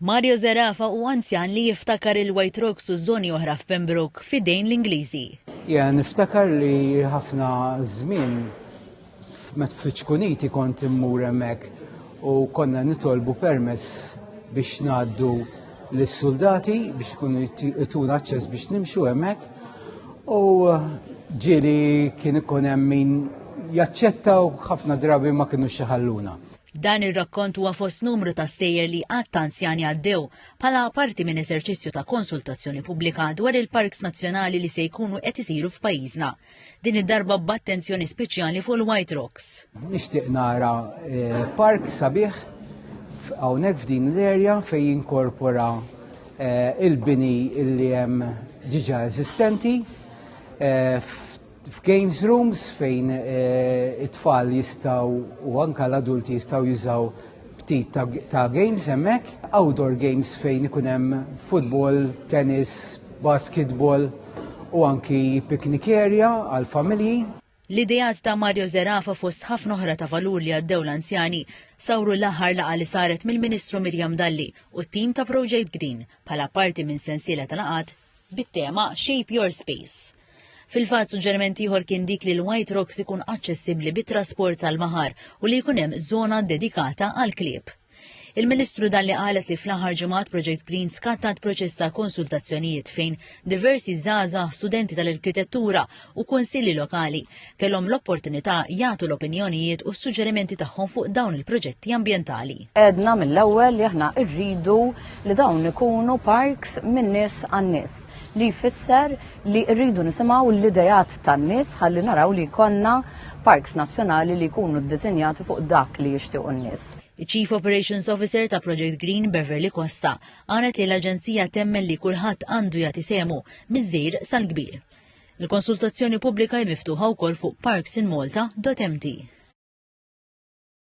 Mario Zerafa hu anzjan li jiftakar il-White Rocks u żoni oħra f'Pembroke f'idejn l-Ingliżi. Ja, niftakar li ħafna żmien meta fiċ-ċkuniti kont immur hemmhekk u konna nitolbu permess biex ngħaddu lis-soldati biex ikunu jtuna aċċess biex nimxu hemmhekk u ġieli kien ikun hemm min jaċċetta u ħafna drabi ma kinux iħalluna. Dan ir-rakkont huwa fost numru ta' stejjer li għadd ta' anzjani għaddew bħala parti minn eżerċizzju ta' konsultazzjoni pubblika dwar il-parks nazzjonali li se jkunu qed isiru f'pajjiżna. Din id-darba b'attenzjoni speċjali fuq il-White Rocks. Nixtieq nara eh, park sabiħ hawnhekk f'din l-area fejn jinkorpora eh, il-bini li hemm ġiġa eżistenti eh, f'games rooms fejn it-tfal jistgħu u anka l-adulti jistgħu jużaw ftit ta' games hemmhekk, outdoor games fejn ikun hemm football, tennis, basketball u anki picnic area għal familji. L-ideat ta' Mario Zerafa fost ħafna oħra ta' valur li għaddew l-anzjani sawru l-aħħar laqgħa li saret mill-Ministru Miriam Dalli u t-tim ta' Project Green bħala parti minn sensiela ta' laqgħat bit-tema Shape Your Space. Fil-fatt suġġeriment ieħor kien dik li l-White Rocks ikun aċċessibbli bit-trasport tal-baħar u li jkun hemm żona dedikata għal klieb. Il-Ministru Dalli qalet li fl-aħħar ġimgħat Project Green skattat proċess ta' konsultazzjonijiet fejn diversi żgħażagħ, studenti tal-arkitettura u kunsilli lokali kellhom l-opportunità jagħtu l-opinjonijiet u s-suġġerimenti tagħhom fuq dawn il-proġetti ambjentali. Għedna mill-ewwel li aħna rridu li dawn ikunu parks min-nies għan-nies, li jfisser li rridu nisimgħu l-ideat tan-nies ħalli naraw li jkollna parks nazzjonali li jkunu ddisinjati fuq dak li jixtiequ n-nies. Iċ-Chief Operations Officer ta' Project Green Beverly Costa qalet li l-aġenzija temmen li kulħadd għandu jagħti sehmu miż-żgħir sal-kbir. Il-konsultazzjoni pubblika hi miftuħa wkoll fuq parksinmalta.mt.